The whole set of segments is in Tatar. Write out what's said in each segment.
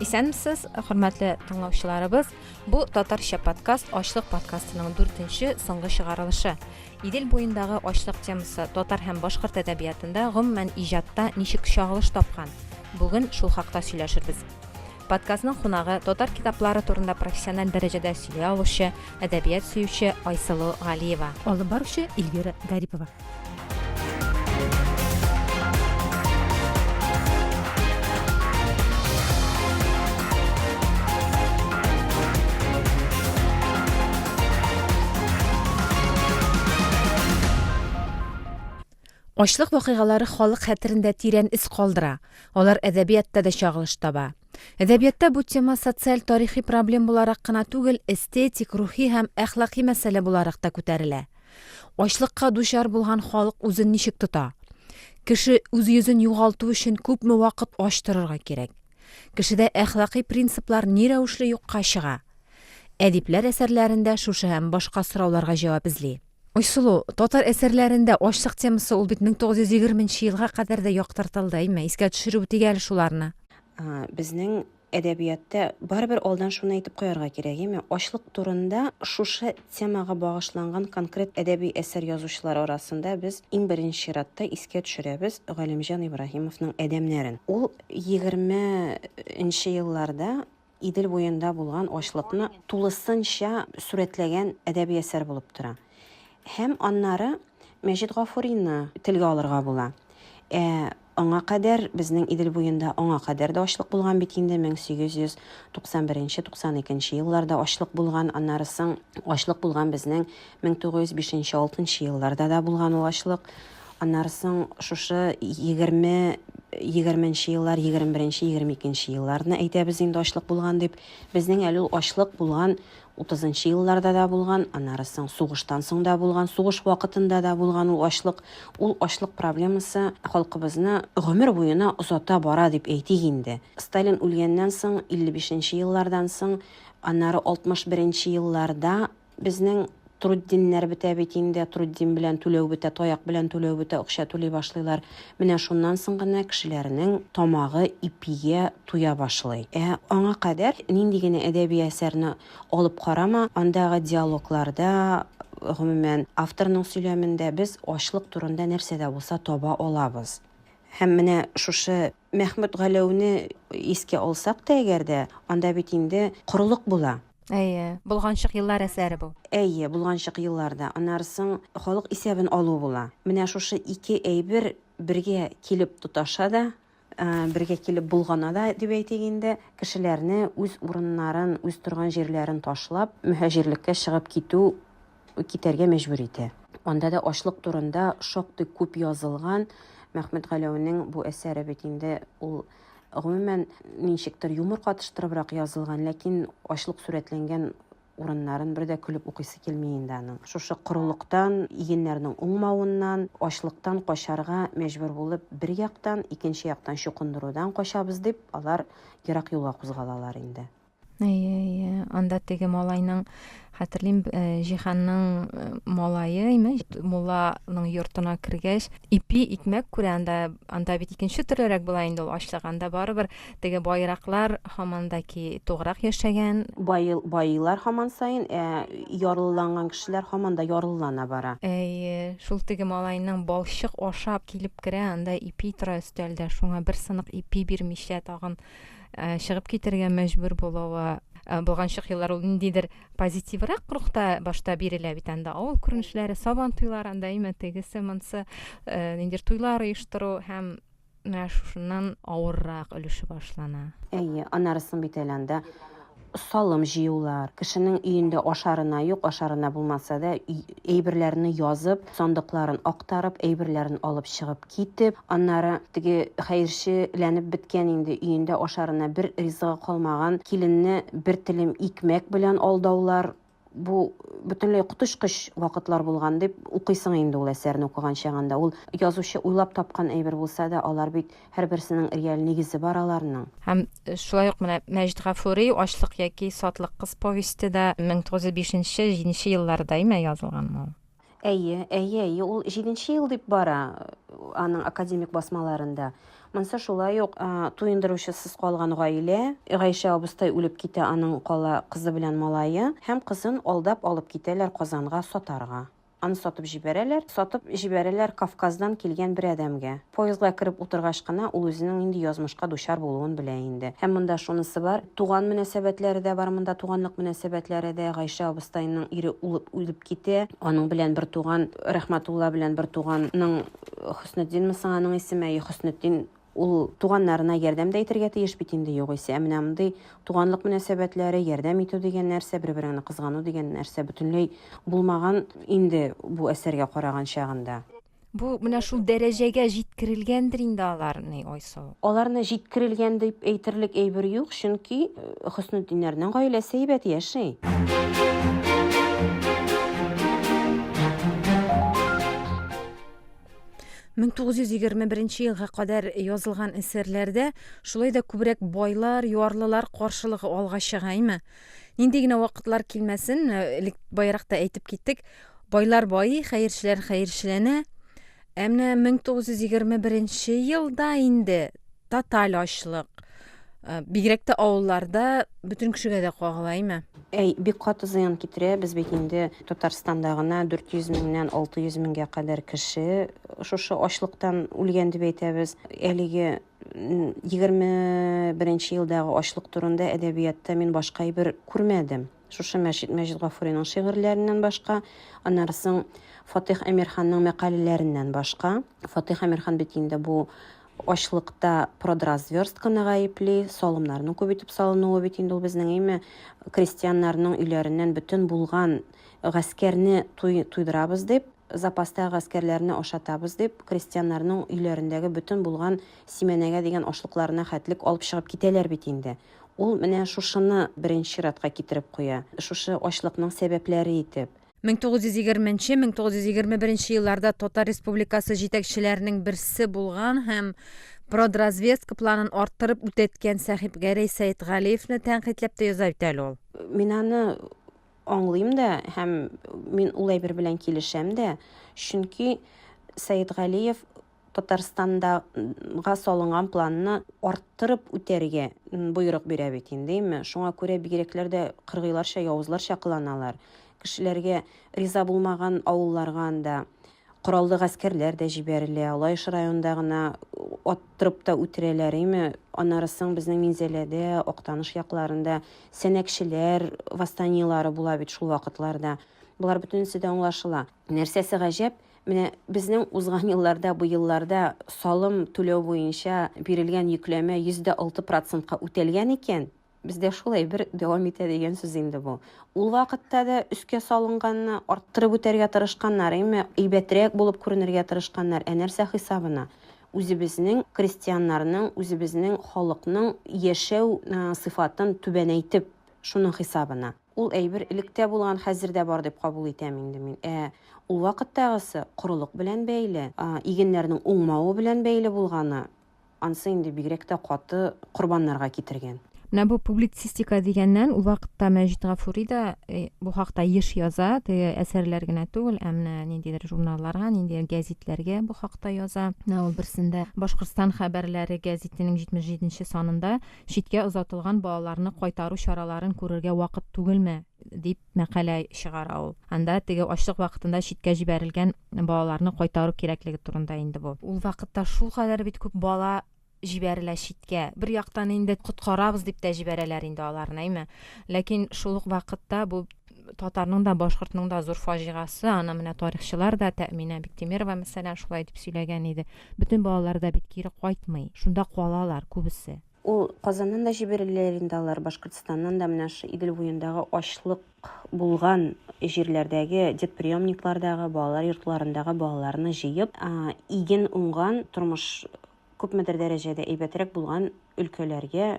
Исәнмесез, хөрмәтле тыңлаучыларыбыз. Бу татарча подкаст Ачлык подкастының дүртенче соңгы чыгарылышы. Идел буендагы ачлык темасы татар һәм башкорт әдәбиятында, гомумән иҗатта ничек чагылыш тапкан? Бүген шул хакта сөйләшербез. Подкастның кунагы, татар китаплары турында профессиональ дәрәҗәдә сөйли алучы, әдәбият сөюче Айсылу Галиева. Алып баручы Эльвира Гарипова. Ачлык вакыйгалары халык хәтерендә тирән эз калдыра. Алар әдәбиятта да чагылыш таба. Әдәбиятта бу тема социаль-тарихи проблем буларак кына түгел, эстетик, рухи һәм әхлакый мәсьәлә буларак та күтәрелә. Ачлыкка дучар булган халык үзен ничек тота? Кеше үз йөзен югалту өчен күпме вакыт ач торырга кирәк? Кешедә әхлакый принциплар ни рәвешле юкка чыга? Әдипләр әсәрләрендә шушы һәм башка сорауларга җавап эзли. Айсылу, татар әсәрләрендә ачлык темасы ул бит 1920 нче елга кадәр дә яктыртылды, әйме? Искә төшереп үтик әле шуларны. Безнең әдәбиятта барыбер алдан шуны әйтеп куярга кирәк, әйме? Ачлык турында шушы темага багышланган конкрет әдәби әсәр язучылар арасында без иң беренче чиратта искә төшерәбез Галимҗан Ибраһимовның Адәмнәрен. Ул 20 нче елларда Идел буенда булган ачлыкны тулысынча сурәтләгән әдәби әсәр булып тора. Һәм аннары Мәҗит Гафурины телгә алырга була. Ә аңа кадәр безнең Идел буенда аңа кадәр дә ачлык булган бит инде, 1891-92 елларда ачлык булган, аннары соң ачлык булган безнең 1905-6 елларда да булган ул ачлык. Аннары соң шушы 20 егерменче еллар, 21-нче, 22-нче елларны әйтәбез инде ачлык булган дип. Безнең әле ул ачлык булган 30-нчы елларда да булган, аннары соң сугыштан соң да булган, сугыш вакытында да булган ул ачлык. Ул ачлык проблемасы халкыбызны гомер буена озата бара дип әйтик инде. Сталин үлгәннән соң, 55-нче еллардан соң, аннары 61-нче елларда Безнең труддиннәр бетә бит инде, труддин белән түләү бетә, таяк белән түләү бетә, акча түли башлыйлар. Менә шуннан соң гына кешеләрнең тамагы ипигә туя башлый. Ә аңа кадәр нинди генә әдәби әсәрне алып карама, андагы диалогларда, гомумән, авторның сөйләмендә без ачлык турында нәрсә дә булса таба алабыз. Һәм менә шушы Мәхмүт Галәүне искә алсак та әгәр дә, анда бит инде корылык була. Әйе, болганчык еллар әсәре бу. Әйе, болганчык елларда. Аннары соң халык исәбен алу була. Менә шушы ике әйбер бергә килеп тоташа да, бергә килеп болгана да, дип әйтик инде, кешеләрне үз урыннарын, үз торган җирләрен ташлап, мөһаҗирлеккә чыгып китү, китәргә мәҗбүр итә. Анда да ачлык турында шактый күп язылган. Мәхмүт Галәүнең бу әсәре бит инде ул Гомумән, ничектер юмор катыштырыбрак язылган, ләкин ачлык сурәтләнгән урыннарын бер дә көлеп укыйсы килми инде аның. Шушы корылыктан, игеннәрнең уңмавыннан, ачлыктан качарга мәҗбүр булып, бер яктан, икенче яктан чукындырудан качабыз дип, алар ерак юлга кузгалалар инде. Әйе, әйе. Анда теге малайның, хәтерлим, э, Җиһанның э, малае, име, мулланың йортына кергәч, ипи, икмәк күрә анда, анда бит икенче төрлерәк була инде ул ачлык. Анда барыбер теге байраклар һаман да ки туграк яшәгән. Бай, байыйлар һаман саен, ә ярлыланган кешеләр һаман да ярлылана бара. Әйе, шул теге малайның балчык ашап килеп керә, анда ипи тора өстәлдә, шуңа бер сынык ипи бирмичә тагын Э, чыгып китәргә мәҗбүр булуы э, болганчык еллар ул ниндидер позитиврак рухта башта бирелә бит анда авыл күренешләре сабан туйлары анда имә тегесе монысы э, ниндидер туйлар оештыру һәм менә шушыннан авыррак өлеше башлана. Әйе, аннарысын бит әле анда салым җыюлар, кешенең өендә ашарына юк, ашарына булмаса да, әйберләрне язып, сандыкларын актарып, әйберләрен алып чыгып китеп, аннары теге хәерчеләнеп беткән инде, өендә ашарына бер ризыгы калмаган киленне бер телем икмәк белән алдаулар, бу бөтенләй коточкыч вакытлар булган дип укыйсың инде ул әсәрне укыган чагында. Ул язучы уйлап тапкан әйбер булса да, алар бит һәрберсенең реаль нигезе бар аларның. Һәм э, шулай ук менә Мәҗит Гафури Ачлык яки сатлык кыз повесте дә 1905-7 елларда име язылганмы ул? Әйе, әйе, әйе, ул җиденче ел дип бара э, аның академик басмаларында. Монсы шулай ук туендыручысыз калган гаилә. Гайшә абыстай үлеп китә, аның кала кызы белән малае һәм кызын алдап алып китәләр Казанга сатарга. Аны сатып җибәрәләр. Сатып җибәрәләр Кавказдан килгән бер адәмгә. Поездга кереп утыргач кына ул үзенең нинди язмышка дучар булуын белә инде. Һәм монда шунысы бар, туган мөнәсәбәтләре дә бар монда, туганлык мөнәсәбәтләре дә. Гайшә абыстайның ире улып үлеп китә. Аның белән бертуган, Рәхмәтулла белән бертуганның Хөснетдинме соң аның исеме? Әйе, Хөснетдин. Ул туганнарына ярдәм дә итәргә тиеш бит инде югыйсә. Ә менә мондый туганлык мөнәсәбәтләре, ярдәм итү дигән нәрсә, бер-береңне кызгану дигән нәрсә бөтенләй булмаган инде бу әсәргә караган чагында. Бу менә шул дәрәҗәгә җиткерелгәндер инде алар, ни, Айсылу? Аларны җиткерелгән дип әйтерлек әйбер юк, чөнки Хөснетдиннәрнең гаиләсе әйбәт яши. 1921 елга кадәр язылган әсәрләрдә шулай да күбрәк байлар, ярлылар каршылыгы алга чыга, әйме? Нинди генә вакытлар килмәсен, э, элек баярак та әйтеп киттек, байлар байый, хәерчеләр хәерчеләнә. Ә менә 1921 елда инде тоталь ачлык. Э, бигрәк тә авылларда бөтен кешегә дә кагыла, әйме? Әй, бик каты зыян китерә. Без бит инде Татарстанда гына 400 меңнән 600 меңгә кадәр кеше шушы ачлыктан үлгән дип әйтәбез. Әлеге 21 елдагы ачлык турында әдәбиятта мин башка әйбер күрмәдем. Шушы Мәҗит Мәҗит Гафуриның шигырьләреннән башка, аннары соң Фатих Әмирханның мәкаләләреннән башка. Фатих Әмирхан бит инде бу ачлыкта продразверстканы гаепли, салымнарның күп итеп салынуы бит инде ул безнең әйме, крестьяннарның өйләреннән бөтен булган гаскәрне туй, туйдырабыз дип, запастагы гаскәрләрне ашатабыз дип, крестьяннарның өйләрендәге бөтен булган симәнәгә дигән ашлыкларына хәтлек алып чыгып китәләр бит инде. Ул менә шушыны беренче чиратка китереп куя, шушы ачлыкның сәбәпләре итеп. 1920-1921 елларда Татар Республикасы җитәкчеләренең берсе булган һәм продразведка планын арттырып үтәткән Сәхипгәрәй Сәетгалиевне тәнкыйтьләп тә яза бит әле ул. Мин аны аңлыйм да һәм мин ул әйбер белән килешәм дә, чөнки Сәетгалиев Татарстандага салынган планны арттырып үтәргә боерык бирә бит инде, әйме? Шуңа күрә бигрәкләр дә кыргыйларча, явызларча кыланалар. Кешеләргә риза булмаган авылларга анда кораллы гаскәрләр дә җибәрелә. Лаеш районында гына аттырып та үтерәләр, әйме? Аннары соң безнең Минзәләдә, Актаныш якларында сәнәкчеләр восстаниелары була бит шул вакытларда. Болар бөтенесе дә аңлашыла. Нәрсәсе гаҗәп, Менә безнең узган елларда, бу елларда салым түләү буенча бирелгән йөкләмә 106 процентка үтәлгән икән, бездә шул әйбер дәвам итә дигән сүз инде бу. Ул вакытта да өскә салынганны арттырып үтәргә тырышканнар, әмма әйбәтрәк булып күренергә тырышканнар. Ә нәрсә хисабына? Үзебезнең крестьяннарның, үзебезнең халыкның яшәү сыйфатын түбәнәйтеп, шуның хисабына. Ул әйбер элек тә булган, хәзер дә бар дип кабул итәм инде мин. Ә ул вакыттагысы корылык белән бәйле, игеннәрнең уңмавы белән бәйле булганы, ансы инде бигрәк тә каты корбаннарга китергән. Менә бу публицистика дигәннән, ул вакытта Мәҗит Гафури да бу хакта еш яза, теге әсәрләр генә түгел, ә менә ниндидер журналларга, ниндидер гәзитләргә бу хакта яза. Менә ул берсендә Башкортстан хәбәрләре гәзитенең 77 нче санында Читкә озатылган балаларны кайтару чараларын күрергә вакыт түгелме? дип мәкалә чыгара ул. Анда теге ачлык вакытында читкә җибәрелгән балаларны кайтару кирәклеге турында инде бу. Ул вакытта шулкадәр бит күп бала җибәрелә читкә. Бер яктан инде коткарабыз дип тә җибәрәләр инде аларны, әйме? Ләкин шул ук вакытта бу татарның да, башкортның да зур фаҗигасы, аны менә тарихчылар да, Тәэминә Биктимерова, мәсәлән, шулай дип сөйләгән иде. Бөтен балалар да бит кире кайтмый, шунда калалар күбесе. Ул Казаннан да җибәреләләр инде алар, Башкортстаннан да, менә шу Идел буендагы ачлык булган җирләрдәге детприемниклардагы, балалар йортларындагы балаларны җыеп, иген уңган, тормыш күпмедер дәрәҗәдә әйбәтрәк булган өлкәләргә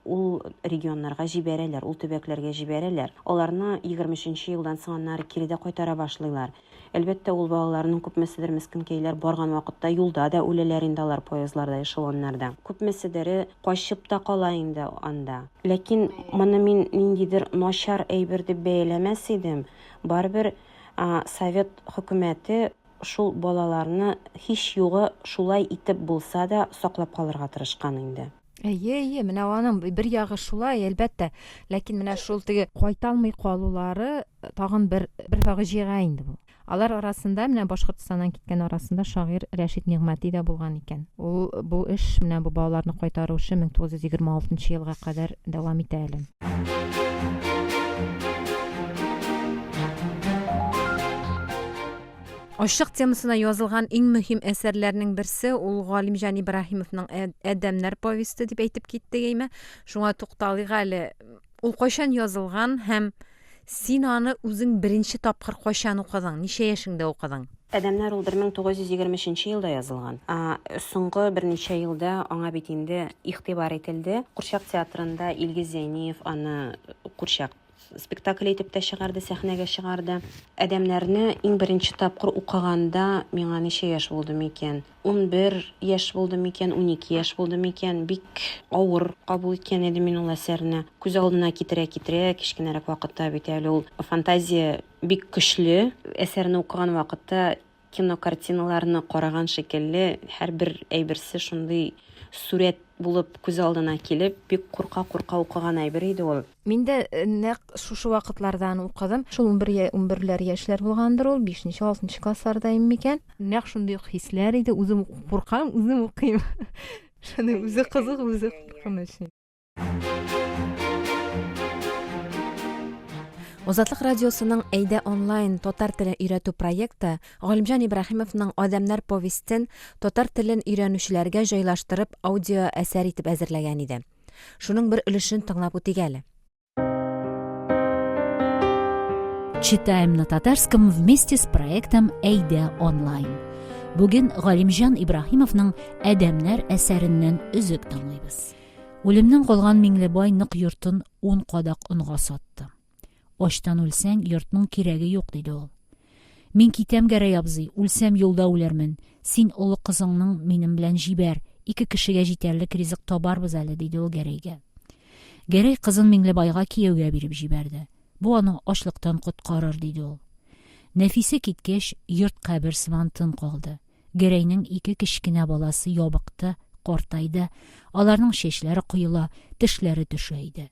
ул регионнарга җибәрәләр, ул төбәкләргә җибәрәләр. Аларны 23 нче елдан соң аннары кире дә кайтара башлыйлар. Әлбәттә, ул балаларның күпмеседер мескенкәйләр барган вакытта юлда да үләләр инде алар поездларда, эшелоннарда. Күпмеседере качып та кала инде анда. Ләкин моны мин ниндидер начар әйбер дип бәяләмәс идем. Барыбер совет хөкүмәте. шул балаларны һич югы шулай итеп булса да саклап калырга тырышкан инде. Әйе, әйе, менә аның бер ягы шулай, әлбәттә. Ләкин менә шул теге кайта алмый калулары тагын бер бер фаҗига инде бу. Алар арасында, менә Башкортстаннан киткән арасында шагыйрь Рәшит Нигъмәти дә булган икән. Ул бу эш, менә бу балаларны кайтару эше 1926 елга кадәр дәвам итә әле. Ачлык темасына язылган иң мөһим әсәрләрнең берсе ул Галимҗан Ибраһимовның Адәмнәр повесте дип әйтеп киттек, әйме? Шуңа тукталыйк әле. Ул кайчан язылган һәм син аны үзең беренче тапкыр кайчан укыдың, ничә яшеңдә укыдың? Адәмнәр ул 1923 елда язылган. Соңгы берничә елда аңа бит инде игътибар ителде. Курчак театрында Илгиз Зәйниев аны курчак спектакль итеп тә чыгарды, сәхнәгә чыгарды. Адәмнәрне иң беренче тапкыр укыганда миңа ничә яшь булды микән? 11 яшь булды микән, 12 яшь булды микән? Бик авыр кабул иткән идем мин ул әсәрне. Күз алдына китерә-китерә, кечкенәрәк вакытта бит әле ул фантазия бик көчле. Әсәрне укыган вакытта кинокартиналарны караган шикелле, һәрбер әйберсе шундый сурәт булып күз алдына килеп, бик курка-курка укыган әйбер иде ул. Мин дә э, нәкъ шушы вакытларда аны укыдым. Шул 11 11ләр яшьләр булгандыр ул, 5 6 классларда микән. Нәкъ шундый ук хисләр иде. Үзем куркам, үзем укыйм. Шуның үзе кызык, үзе куркыныч. Азатлык радиосының Әйдә онлайн татар телен өйрәтү проекты Галимҗан Ибраһимовның Адәмнәр повестен татар телен өйрәнүчеләргә җайлаштырып аудио әсәр итеп әзерләгән иде. Шуның бер өлешен тыңлап үтик әле. Читаем на татарском вместе с проектом Әйдә онлайн. Бүген Галимҗан Ибраһимовның Адәмнәр әсәреннән өзек тыңлыйбыз. Үлемнән калган Миңлебай нык йортын ун кадак онга сатты. Ачтан үлсәң, йортның кирәге юк, диде ул. Мин китәм, Гәрәй абзый, үлсәм юлда үләрмен. Син олы кызыңның минем белән җибәр, ике кешегә җитәрлек ризык табарбыз әле, диде ул Гәрәйгә. Гәрәй кызын Миңлебайга кияүгә биреп җибәрде. Бу аны ачлыктан коткарыр, диде ул. Нәфисә киткәч, йорт кабер сыман тын калды. Гәрәйнең ике кечкенә баласы ябыкты, картайды, аларның чәчләре коела, тешләре төшә иде.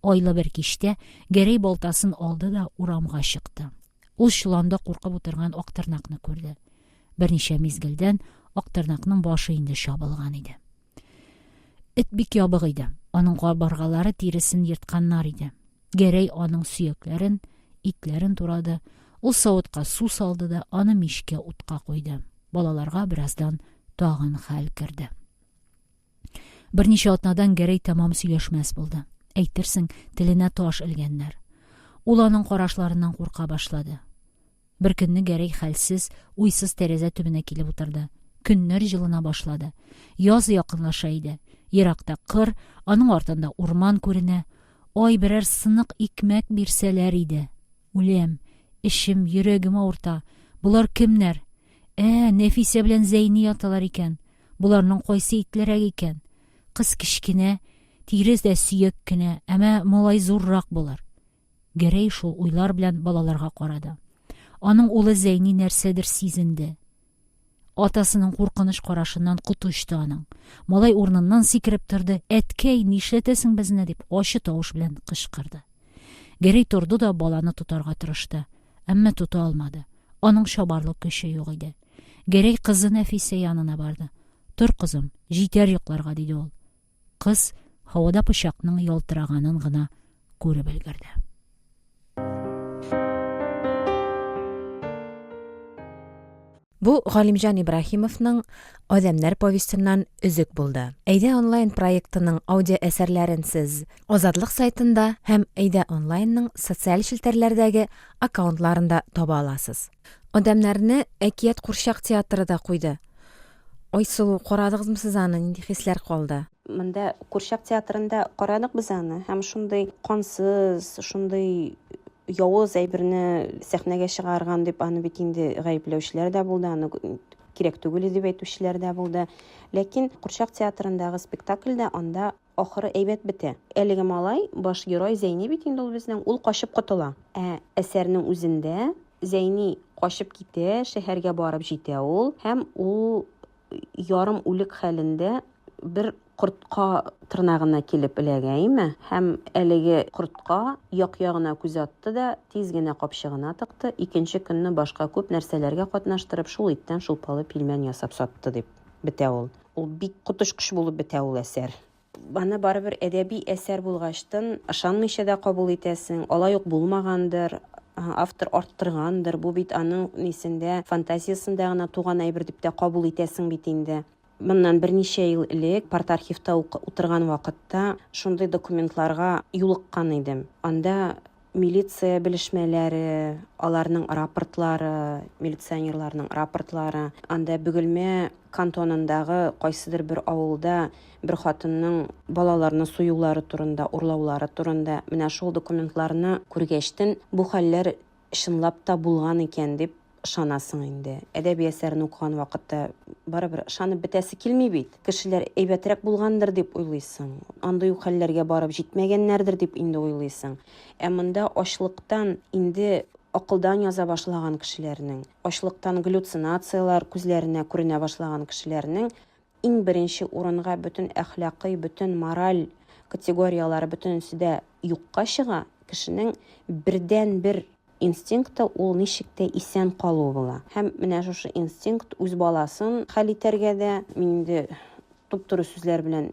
Айлы бер кичтә Гәрәй балтасын алды да урамга чыкты. Ул чоланда куркып утырган Актырнакны күрде. Берничә мизгелдән Актырнакның башы инде чабылган иде. Эт бик ябык иде. Аның кабыргалары тиресен ертканнар иде. Гәрәй аның сөякләрен, итләрен турады. Ул савытка су салды да аны мичкә утка куйды. Балаларга бераздан тагын хәл керде. Берничә атнадан Гәрәй тәмам сөйләшмәс булды. Әйтерсең, теленә таш элгәннәр. Ул аның карашларыннан курка башлады. Бер көнне Гәрәй хәлсез, уйсыз тәрәзә төбенә килеп утырды. Көннәр җылына башлады. Яз якынлаша иде. Еракта кыр, аның артында урман күренә. Ай, берәр сынык икмәк бирсәләр иде. Үләм. Эчем, йөрәгем авырта. Болар кемнәр? Ә, Нәфисә белән Зәйни яталар икән. Боларның кайсы итлерәк икән? Кыз кечкенә, тирес дә сөяк кенә, әмма малай зуррак булыр. Гәрәй шул уйлар белән балаларга карады. Аның улы Зәйни нәрсәдер сизенде. Атасының куркыныч карашыннан коты очты аның. Малай урыныннан сикереп торды. Әткәй, нишләтәсең безне? дип ачы тавыш белән кычкырды. Гәрәй торды да баланы тотарга тырышты. Әмма тота алмады. Аның чабарлык көче юк иде. Гәрәй кызы Нәфисә янына барды. Тор, кызым, җитәр йокларга, диде ул. Кыз һавада пычакның ялтыраганын гына күреп өлгерде. Бу Галимҗан Ибраһимовның Адәмнәр повестеннан өзек булды. Әйдә онлайн проектының аудиоәсәрләрен сез Азатлык сайтында һәм Әйдә онлайнның социаль челтәрләрдәге аккаунтларында таба аласыз. Адәмнәрне Әкият курчак театры да куйды. Айсылу, карадыгызмы сез аны, нинди хисләр калды? Монда курчак театрында карадык без аны һәм шундый кансыз, шундый явыз әйберне сәхнәгә чыгарган дип аны бит инде гаепләүчеләр дә булды, аны кирәк түгел дип әйтүчеләр дә булды. Ләкин курчак театрындагы спектакльдә анда Ахыры әйбәт бетә. Әлеге малай, баш герой Зәйни бит инде ул безнең, ул качып котыла. Ә әсәрнең үзендә Зәйни Качып китә, шәһәргә барып җитә ул һәм ул ярым үлек хәлендә бер кортка тырнагына килеп эләгә, име? Һәм әлеге кортка як-ягына күз атты да, тиз генә капчыгына тыкты, икенче көнне башка күп нәрсәләргә катнаштырып, шул иттән шулпалы пилмән ясап сатты дип бетә ул. Ул бик коточкыч булып бетә ул әсәр. Аны барыбер әдәби әсәр булгачтын, ышанмыйча да кабул итәсең, алай ук булмагандыр, автор арттыргандыр, бу бит аның нисендә, фантазиясендә гына туган әйбер дип тә кабул итәсең бит инде. Моннан берничә ел элек партархивта утырган вакытта шундый документларга юлыккан идем. Анда милиция белешмәләре, аларның рапортлары, милиционерларның рапортлары, анда Бөгелмә кантонындагы кайсыдыр бер авылда бер хатынның балаларны суюлары турында, урлаулары турында, менә шул документларны күргәчтен, бу хәлләр чынлап та булган икән дип ышанасың инде. Әдәби әсәрне укыган вакытта барыбер ышанып бетәсе килми бит. Кешеләр әйбәтрәк булгандыр дип уйлыйсың. Андый ук хәлләргә барып җитмәгәннәрдер дип инде уйлыйсың. Ә монда ачлыктан инде акылдан яза башлаган кешеләрнең, ачлыктан галлюцинацияләр күзләренә күренә башлаган кешеләрнең Иң беренче урынга бөтен әхлакый, бөтен мораль категорияләре бөтенесе дә юкка чыга, кешенең бердәнбер инстинкты ул ничек тә исән калу була. Һәм менә шушы инстинкт үз баласын хәл итәргә дә, мин инде туп-туры сүзләр белән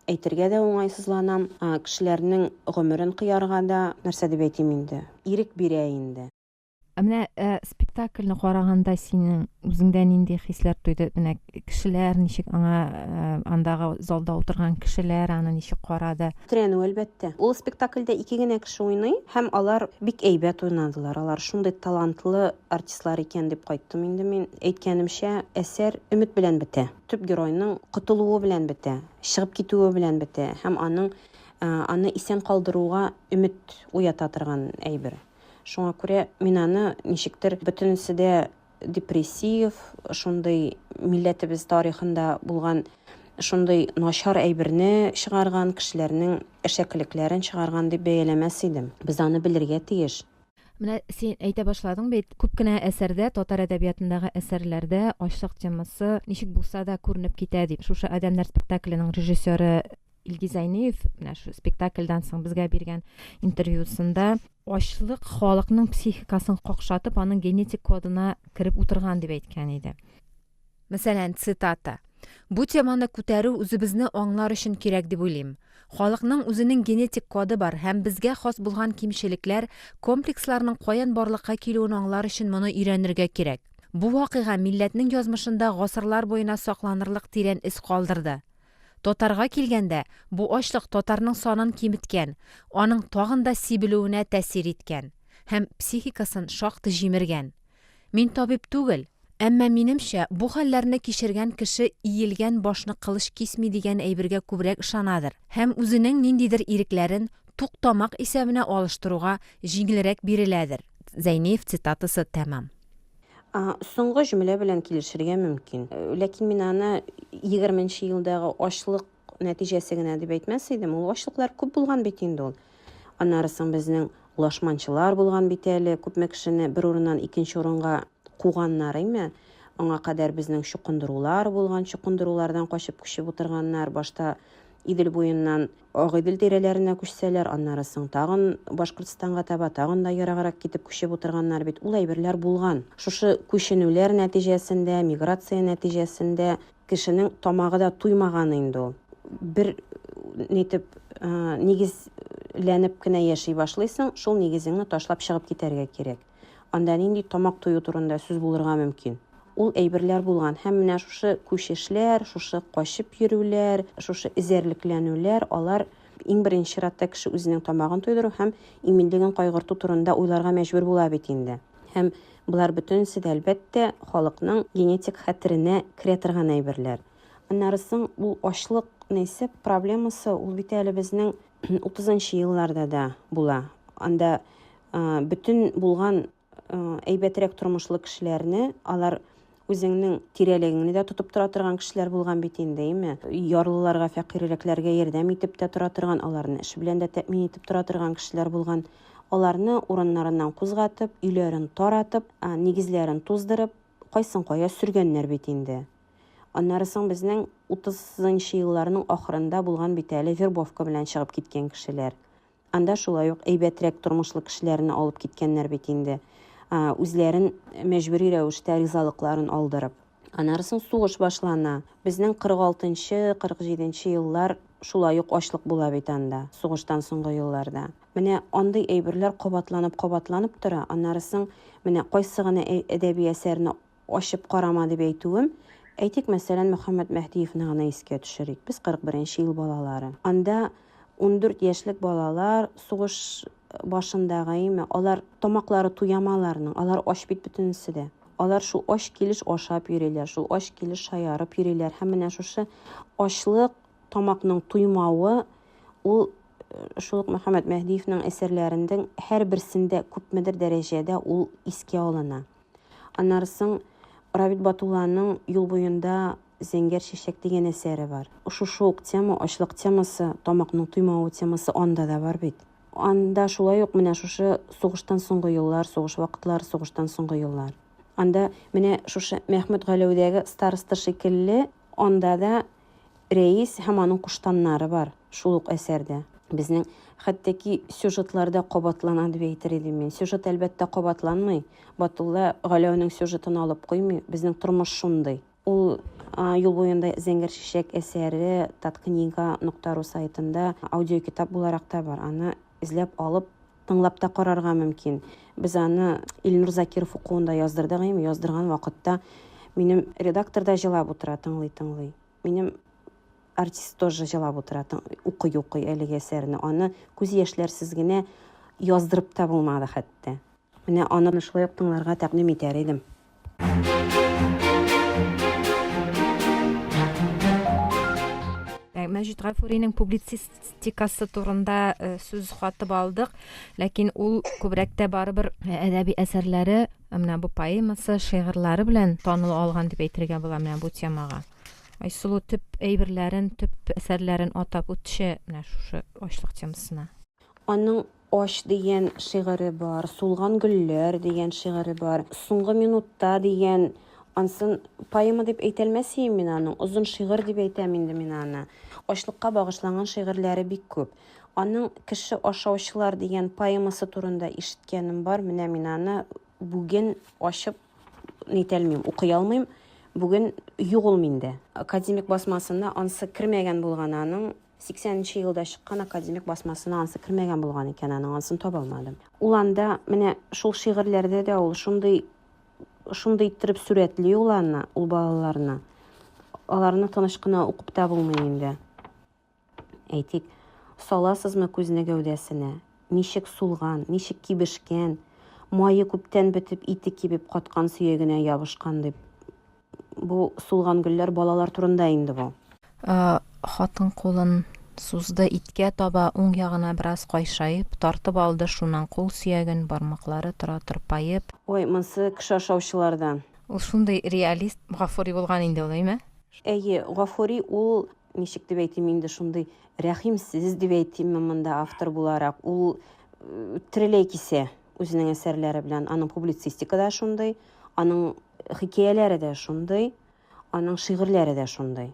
әйтергә дә уңайсызланам, кешеләрнең гомерен кыярга да, нәрсә дип әйтим инде, ирек бирә инде. Ә менә ә, спектакльне караганда синең үзеңдә нинди хисләр туйды? Менә кешеләр ничек аңа ә, андагы залда утырган кешеләр аны ничек карады? Тетрәнү, әлбәттә. Ул спектакльдә ике генә кеше уйный һәм алар бик әйбәт уйнадылар. Алар шундый талантлы артистлар икән дип кайттым инде мин. Әйткәнемчә, әсәр өмет белән бетә. Төп геройның котылуы белән бетә, чыгып китүе белән бетә һәм аның аны исән калдыруга өмет уята торган әйбер. Шуңа күрә мин аны ничектер бөтенесе дә депрессив, шундый милләтебез тарихында булган шундый начар әйберне чыгарган, кешеләрнең әшәкелекләрен чыгарган дип бәяләмәс идем. Без аны белергә тиеш. Менә син әйтә башладың бит, күп кенә әсәрдә, татар әдәбиятындагы әсәрләрдә ачлык темасы ничек булса да күренеп китә дип. Шушы Адәмнәр спектакленең режиссеры Илгиз Зәйниев менә шу спектакльдән соң безгә биргән интервьюсында ачлык халыкның психикасын какшатып, аның генетик кодына кереп утырган дип әйткән иде. Мәсәлән, цитата. Бу теманы күтәрү үзебезне аңлар өчен кирәк дип уйлыйм. Халыкның үзенең генетик коды бар һәм безгә хас булган кимчелекләр, комплексларның каян барлыкка килүен аңлар өчен моны өйрәнергә кирәк. Бу вакыйга милләтнең язмышында гасырлар буена сакланырлык тирән эз калдырды. Татарга килгәндә, бу ачлык татарның санын киметкән, аның тагын да сибелүенә тәэсир иткән һәм психикасын шактый җимергән. Мин табиб түгел, әмма, минемчә, бу хәлләрне кичергән кеше иелгән башны кылыч кисми дигән әйбергә күбрәк ышанадыр һәм үзенең ниндидер ирекләрен тук тамак исәбенә алыштыруга җиңелрәк биреләдер. Зәйниев цитатасы тәмам. Соңгы җөмлә белән килешергә мөмкин. Ләкин мин аны егерменче елдагы ачлык нәтиҗәсе генә дип әйтмәс идем. Ул ачлыклар күп булган бит инде ул. Аннары соң безнең лашманчылар булган бит әле, күпме кешене бер урыннан икенче урынга куганнар, әйме? Аңа кадәр безнең чукындырулар булган, чукындырулардан качып күчеп утырганнар. Башта Идел буеннан Агыйдел тирәләренә күчсәләр, аннары соң тагын Башкортстанга таба, тагын да ераграк китеп күчеп утырганнар бит. Ул әйберләр булган. Шушы күченүләр нәтиҗәсендә, миграция нәтиҗәсендә кешенең тамагы да туймаган инде ул. Бер нитеп, нигезләнеп кенә яши башлыйсың, шул нигезеңне ташлап чыгып китәргә кирәк. Анда нинди тамак тую турында сүз булырга мөмкин? Ул әйберләр булган. Һәм менә шушы күчешләр, шушы качып йөрүләр, шушы эзәрлекләнүләр, алар иң беренче чиратта кеше үзенең тамагын туйдыру һәм иминлеген кайгырту турында уйларга мәҗбүр була бит инде. Һәм болар бөтенесе дә, әлбәттә, халыкның генетик хәтеренә керә торган әйберләр. Аннары соң ул ачлык нәрсә проблемасы, ул бит әле безнең утызынчы елларда да була. Анда бөтен булган әйбәтрәк тормышлы кешеләрне, алар үзеңнең тирәлегеңне дә тотып тора торган кешеләр булган бит инде, әйме? Ярлыларга, фәкыйрьрәкләргә ярдәм итеп тә тора торган, аларны эш белән дә тәэмин итеп тора торган кешеләр булган. Аларны урыннарыннан кузгатып, өйләрен таратып, нигезләрен туздырып, кайсын кая сөргәннәр бит инде. Аннары соң безнең утызынчы елларның ахырында булган бит әле вербовка белән чыгып киткән кешеләр. Анда шулай ук әйбәтрәк тормышлы кешеләрне алып киткәннәр бит инде. Үзләрен мәҗбүри рәвештә ризалыкларын алдырып. Аннары соң сугыш башлана. Безнең 46 нчы, 47 нче еллар шулай ук ачлык була бит анда, сугыштан соңгы елларда. Менә андый әйберләр кабатланып-кабатланып тора. Аннары соң менә кайсы гына әдәби әсәрне ачып карама дип әйтүем, әйтик, мәсәлән, Мөхәммәт Мәһдиевне гына искә төшерик. Без 41 нче ел балалары. Анда 14 яшьлек балалар сугыш башындагы, әйеме, алар тамаклары туямы аларның, алар ач бит бөтенесе дә. Алар шул ач килеш ашап йөриләр, шул ач килеш шаярып йөриләр. Һәм менә шушы ачлык, тамакның туймавы, ул шул ук Мөхәммәт Мәһдиевнең әсәрләренең һәрберсендә күпмедер дәрәҗәдә ул искә алына. Аннары соң Рабит Батулланың Юл буенда зәңгәр чәчәк дигән әсәре бар. Шушы ук тема, ачлык темасы, тамакның туймавы темасы анда да бар бит. Анда шулай ук менә шушы сугыштан соңгы еллар, сугыш вакытлары, сугыштан соңгы еллар. Анда менә шушы Мәхмүт Галәүдәге староста шикелле, анда да Рәис һәм аның куштаннары бар шул ук әсәрдә. Безнең хәтта ки сюжетлар да кабатлана дип әйтер идем мин. Сюжет, әлбәттә, кабатланмый. Батулла Галәүнең сюжетын алып куймый. Безнең тормыш шундый. Ул Юл буенда зәңгәр чәчәк әсәре Таткнига нокта ру сайтында аудиокитап буларак та бар. Аны эзләп алып, тыңлап та карарга мөмкин. Без аны Илнур Закиров укуында яздырдык инде. Яздырган вакытта минем редактор да җылап утыра, тыңлый-тыңлый. Минем артист тоже җылап утыра, укый-укый әлеге әсәрне. Аны күз яшьләрсез генә яздырып та булмады хәтта. Менә аны шулай ук тыңларга тәкъдим итәр идем. Мәҗит Гафуриның публицистикасы турында сүз катып алдык, ләкин ул күбрәк тә барыбер әдәби әсәрләре, менә бу поэмасы, шигырьләре белән таныла алган дип әйтергә була менә бу темага. Айсылу төп әйберләрен, төп әсәрләрен атап үтче менә шушы ачлык темасына. Аның Ач дигән шигыре бар, Сулган гөлләр дигән шигыре бар, Соңгы минутта дигән, ансын поэма дип әйтәлмәс ием мин аның, озын шигырь дип әйтәм инде мин аны. Ачлыкка багышланган шигырьләре бик күп. Аның Кеше ашаучылар дигән поэмасы турында ишеткәнем бар, менә мин аны бүген ачып нитәлмим, укый алмыйм. Бүген юк ул миндә. Академик басмасына ансы кермәгән булган аның. 80 нче елда чыккан академик басмасына ансы кермәгән булган икән, аның ансын таба алмадым. Ул анда менә шул шигырьләрдә дә ул шундый шундый иттереп сурәтли ул аны, ул балаларны. Аларны тыныч кына укып та булмый инде. Әйтик, саласызмы күзне гәүдәсенә? Ничек сулган, ничек кибешкән, мае күптән бетеп, ите кибеп каткан сөягенә ябышкан дип. Бу сулган гөлләр балалар турында инде бу. Хатын кулын сузды иткә таба, уң ягына бераз кайшаеп, тартып алды шуннан кул сөяген, бармаклары тора тырпаеп. Ой, монсы кеше ашаучылардан. Ул шундый реалист Гафури булган инде ул, әйме? Әйе, Гафури ул, ничек дип әйтим инде, шундый рәхимсез дип әйтимме монда автор буларак. Ул тереләй кисә үзенең әсәрләре белән. Аның публицистика да шундый, аның хикәяләре дә шундый, аның шигырьләре дә шундый.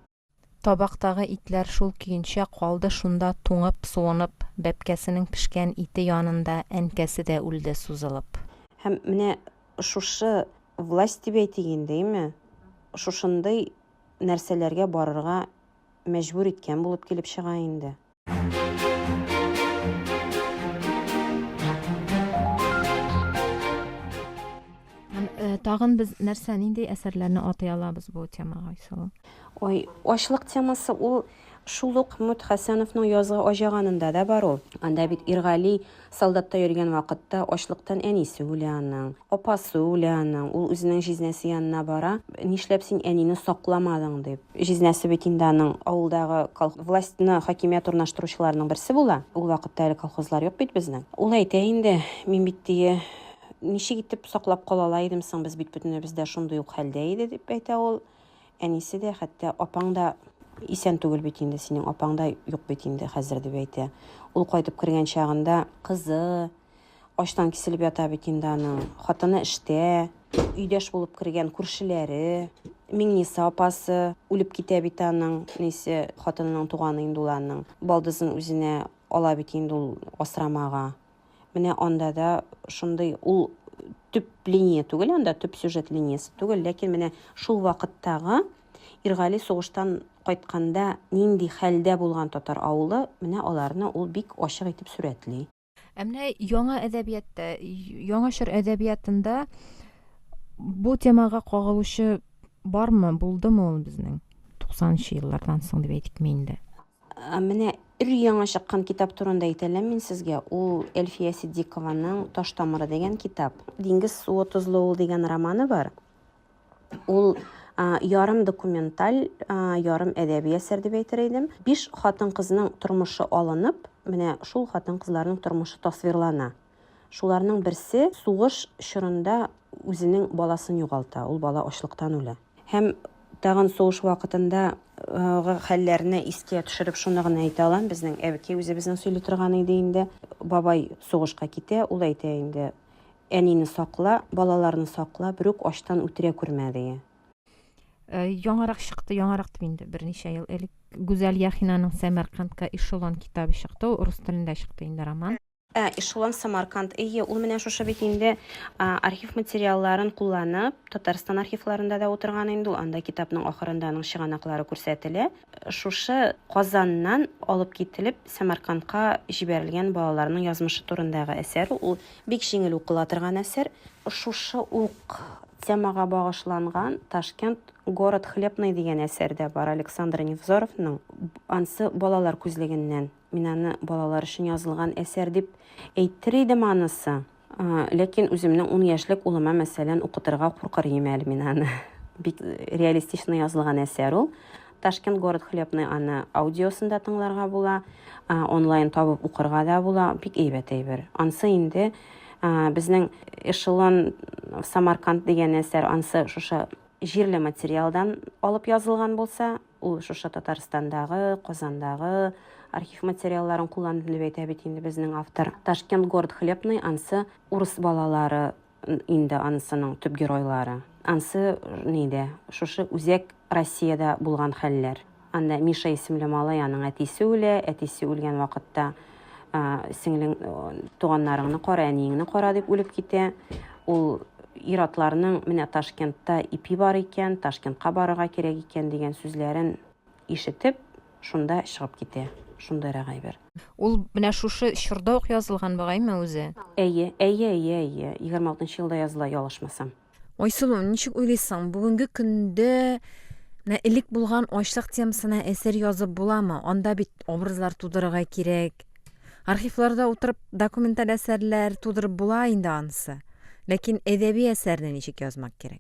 Табактагы итләр шул көенчә калды шунда туңып, суынып, бәбкәсенең пешкән ите янында әнкәсе дә үлде сузылып. Һәм менә шушы власть дип әйтик инде, әйме, шушындый нәрсәләргә барырга мәҗбүр иткән булып килеп чыга инде. Һәм э, тагын без нәрсә, нинди әсәрләрне атый алабыз бу темага, Айсылу? Ой, ачлык темасы ул шул ук Мөт Хәсәновның Язгы аҗаганында да бар ул. Анда бит Иргали солдатта йөргән вакытта ачлыктан әнисе үлә аның, апасы үлә аның. Ул үзенең җизнәсе янына бара. Нишләп син әнине сакламадың дип. Җизнәсе бит инде аның авылдагы властьны, хакимият урнаштыручыларның берсе була. Ул вакытта әле колхозлар юк бит безнең. Ул әйтә инде, мин бит тие ничек итеп саклап кала ала идем соң, без бит бөтенебез дә шундый ук хәлдә иде, дип әйтә ул. Әнисе дә, хәтта апаң да исән түгел бит инде, синең апаң да юк бит инде хәзер, дип әйтә. Ул кайтып кергән чагында кызы, Ачтан киселеп ята бит инде аның. Хатыны эштә, өйдәш булып кергән күршеләре, Миңниса апасы үлеп китә бит аның, нисе, хатынының туганы инде ул аның. Балдызын үзенә ала бит инде ул асрамага. Менә анда да шундый ул төп линия түгел анда, төп сюжет линиясе түгел, ләкин менә шул вакыттагы Иргали сугыштан кайтканда нинди хәлдә булган татар авылы, менә аларны ул бик ачык итеп сурәтли. Ә менә яңа әдәбиятта, яңа чор әдәбиятында бу темага кагылучы бармы, булдымы ул безнең 90 нчы еллардан соң дип әйтикме инде? Менә өр-яңа чыккан китап турында әйтәләм мин сезгә. Ул Әлфия Ситдикованың Таш тамыры дигән китап. Диңгез суы тозлы ул дигән романы бар. Ул ярым документаль, ярым әдәби әсәр дип әйтер идем. Биш хатын-кызның тормышы алынып, менә шул хатын-кызларның тормышы тасвирлана. Шуларның берсе сугыш чорында үзенең баласын югалта, ул бала ачлыктан үлә. Һәм тагын сугыш вакытында хәлләрне искә төшереп шуны гына әйтә алам, безнең әбекәй үзебезнең сөйли торган иде инде. Бабай сугышка китә, ул әйтә инде, Әнине сакла, балаларны сакла, берүк ачтан үтерә күрмә, ди. Э, яңарак чыкты, яңарак дип инде берничә ел элек Гүзәл Яхинаның Сәмәркандка эшелон китабы чыкты. Ул рус телендә чыкты инде роман. Ә, эшелон Самарканд. Әйе, ул менә шушы бит инде архив материалларын кулланып, Татарстан архивларында да утырган инде ул. Анда китапның ахырында аның чыганаклары күрсәтелә. Шушы Казаннан алып кителеп, Сәмәркандка җибәрелгән балаларның язмышы турындагы әсәр ул. Бик җиңел укыла торган әсәр. Шушы ук темага багышланган Ташкент, город хлебный дигән әсәр дә бар Александр Невзоровның. Ансы балалар күзлегеннән. Мин аны балалар өчен язылган әсәр дип әйтер идем анысы. Ләкин үземнең ун яшьлек улыма, мәсәлән, укытырга куркыр идем әле мин аны. Бик реалистично язылган әсәр ул. Ташкент город хлебный аны аудиосын да тыңларга була, онлайн табып укырга да була. Бик әйбәт әйбер. Ансы инде безнең Эшелон в Самарканд дигән әсәр, ансы шушы җирле материалдан алып язылган булса, Ул шушы Татарстандагы, Казандагы архив материалларын кулланды дип әйтә бит инде безнең автор. Ташкент город хлебный, ансы урыс балалары инде анысының төп геройлары. Ансы нидә, шушы үзәк Россиядә булган хәлләр. Анда Миша исемле малай, аның әтисе үлә, әтисе үлгән вакытта сеңлең, туганнарыңны кара, әниеңне кара дип үлеп китә. Ул ир-атларның менә Ташкентта ипи бар икән, Ташкентка барырга кирәк икән дигән сүзләрен ишетеп, шунда чыгып китә. Шундыйрак әйбер. Ул менә шушы чорда ук язылган бугаймы үзе? Әйе, әйе, әйе, әйе. 26 нчы елда языла, ялгышмасам. Айсылу, ничек уйлыйсың, бүгенге көндә менә элек булган ачлык темасына әсәр язып буламы? Анда бит образлар тудырырга кирәк. Архивларда утырып документаль әсәрләр тудырып була инде анысы. Ләкин әдәби әсәрне ничек язмак кирәк?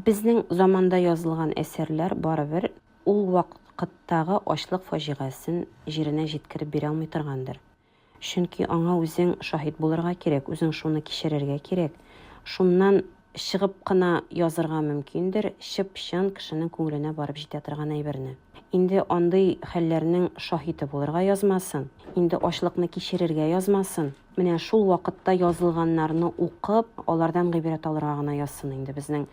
Безнең заманда язылган әсәрләр барыбер ул вакыттагы ачлык фаҗигасен җиренә җиткереп бирә алмый торгандыр. Чөнки аңа үзең шаһит булырга кирәк, үзең шуны кичерергә кирәк. Шуннан чыгып кына язырга мөмкиндер, чып-чын кешенең күңеленә барып җитә торган әйберне. Инде андый хәлләрнең шаһиты булырга язмасын, инде ачлыкны кичерергә язмасын, менә шул вакытта язылганнарны укып, алардан гыйбрәт алырга гына язсын инде безнең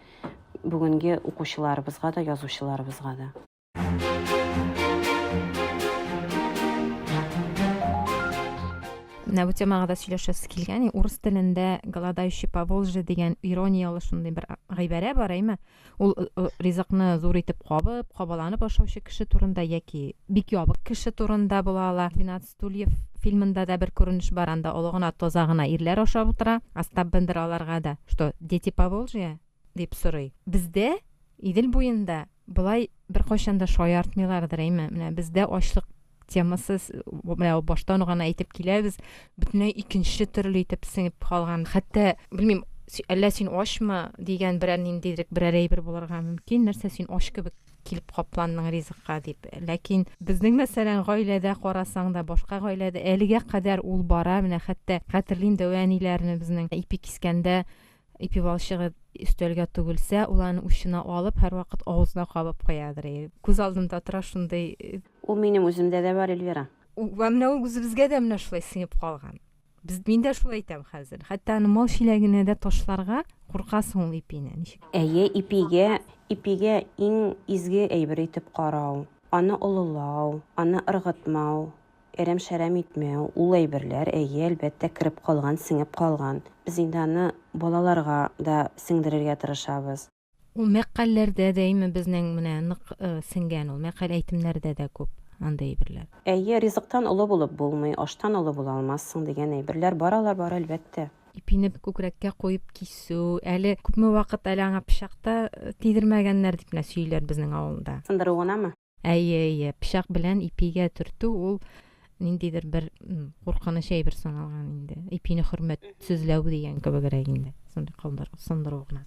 бүгенге укучыларыбызга да, язучыларыбызга да. Менә бу темага да сөйләшәсе килгән. Урыс телендә голодающий по Волжье дигән иронияле шундый бер гыйбарә бар, әйме? Ул э, э, ризыкны зур итеп кабып, кабаланып ашаучы кеше турында яки бик ябык кеше турында була ала. 12 стульев фильмында да бер күренеш бар, анда олы гына, таза гына ирләр ашап утыра. Остап Бендер аларга да, что, дети Поволжья? дип сорый. Бездә, Идел буенда, болай беркайчан да шаяртмыйлардыр, әйме? Менә бездә ачлык темасы, менә баштан ук аны әйтеп киләбез, бөтенләй икенче төрле итеп сеңеп калган. Хәтта, белмим, әллә син ачмы дигән берәр ниндидер берәр әйбер булырга мөмкин, нәрсә син ач кебек килеп капландың ризыкка дип. Ләкин безнең, мәсәлән, гаиләдә карасаң да, башка гаиләдә әлегә кадәр ул бара. Менә хәтта хәтерлим дәү әниләрне безнең ипи кискәндә Ипи валчыгы өстәлгә түгелсә, ул аны учына алып, һәрвакыт авызына кабып куядыр. Күз алдымда тора шундый. Ул минем үземдә дә бар, Эльвира. Вә менә ул үзебезгә дә менә шулай сеңеп калган. Без мин дә шулай әйтәм хәзер. Хәтта аны мал чиләгенә дә ташларга куркасың ул ипине. Ничек? Әйе, ипигә, ипигә иң изге әйбер итеп карау, аны олылау, аны ыргытмау, әрәм-шәрәм итмәү, ул әйберләр, әйе, әлбәттә, кереп калган, сеңеп калган. Без инде аны балаларга да сеңдерергә тырышабыз. Ул мәкальләрдә дә име безнең менә нык сеңгән ул мәкаль әйтемнәрдә дә күп андый әйберләр. Әйе, ризыктан олы булып булмый, аштан олы була алмассың дигән әйберләр бар алар бар, әлбәттә. Ипине күкрәккә куеп кисү, әле күпме вакыт әле аңа пычак та тидермәгәннәр дип менә сөйлиләр безнең авылда. Сындыру гынамы? Әйе, әйе, пычак белән ипигә төртү ул ниндидер бер куркыныч әйбер саналган инде. Ипине хөрмәтсезләү дигән кебегрәк инде. Шундый калдыр, сындыру гына.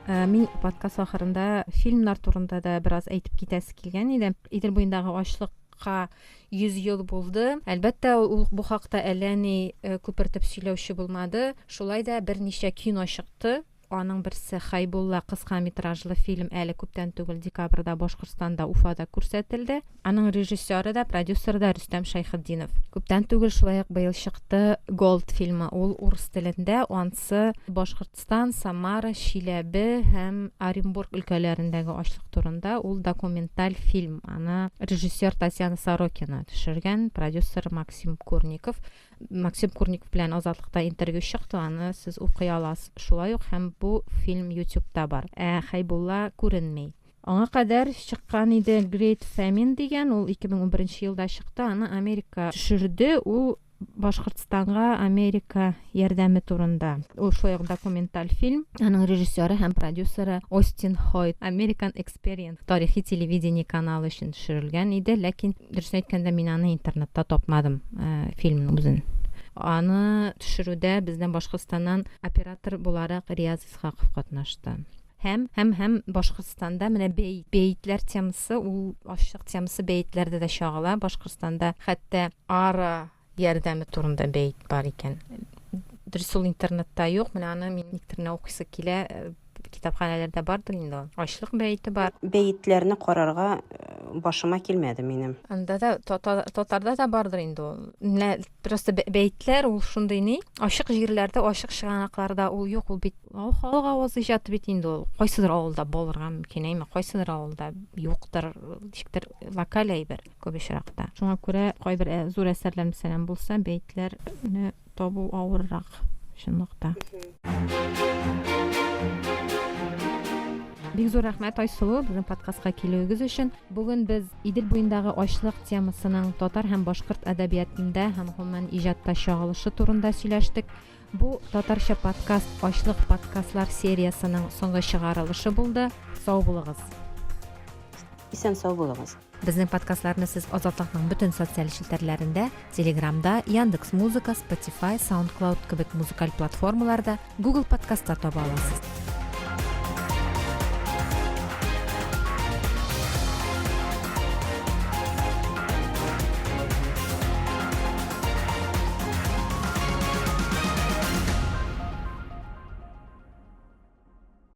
Э, мин подкаст ахырында фильмнар турында да бераз әйтеп китәсе килгән иде. Идел буендагы ачлыкка 100 ел булды. Әлбәттә, ул бу хакта әллә ни э, күпертеп сөйләүче булмады. Шулай да берничә кино чыкты. Аның берсе Хайбулла кыска метражлы фильм әле күптән түгел декабрьдә Башкортстанда Уфада күрсәтелде. Аның режиссеры да, продюсеры да Рөстәм Шәйхетдинов. Күптән түгел шулай ук быел чыкты Голд фильмы. Ул урыс телендә, ансы Башкортстан, Самара, Чиләбе һәм Оренбург өлкәләрендәге ачлык турында. Ул документаль фильм. Аны режиссер Татьяна Сорокина төшергән, продюсер Максим Курников. Максим Курников белән Азатлыкта интервью чыкты, аны сез укый аласыз. Шулай ук һәм бу фильм YouTube'та бар. Ә Хәйбулла күренми. Аңа кадәр чыккан иде Great Famine дигән, ул 2011 елда чыкты, аны Америка төшерде. Ул Башкортстанга Америка ярдәме турында. Ул шулай ук документаль фильм. Аның режиссеры һәм продюсеры Остин Хойт. American Experience тарихи телевидение каналы өчен төшерелгән иде, ләкин дөресен әйткәндә мин аны интернетта тапмадым, э, фильмның үзен. Аны төшерүдә бездән Башкортстаннан оператор буларак Рияз Исхаков катнашты. Һәм, һәм, һәм Башкортстанда менә бәет, бәетләр темасы, ул ачлык темасы бәетләрдә дә чагыла. Башкортстанда хәтта ара ярдәме турында бәет бар икән. Дөрес, ул интернетта юк. Менә аны мин никтер менә укыйсы килә. Э, китапханәләрдә бардыр инде ул. Ачлык бәете бар. Бәетләрне карарга э, башыма килмәде минем. Анда да татарда да бардыр инде ул. Менә просто бәетләр ул шундый ни, ачык җирләрдә, ачык чыганакларда ул юк, ул бит Ул халык авыз иҗаты бит инде ул. Кайсыдыр авылда булырга мөмкин, әйме, кайсыдыр авылда юктыр, ничектер локаль әйбер күп очракта. Шуңа күрә кайбер э, зур әсәрләр, мәсәлән, булса, бәетләрне табу авыррак чынлыкта. Бик зур рәхмәт, Айсылу, безнең подкастка килүегез өчен. Бүген без Идел буендагы ачлык темасының татар һәм башкорт әдәбиятында һәм гомумән иҗатта чагылышы турында сөйләштек. Бу татарча подкаст Ачлык подкастлар сериясының соңгы чыгарылышы булды. Сау булыгыз. Исән сау булыгыз. Безнең подкастларны сез Азатлыкның бөтен социаль челтәрләрендә, Телеграмда, Яндекс Музыка, Spotify, SoundCloud кебек музыкаль платформаларда, Google подкастта таба аласыз.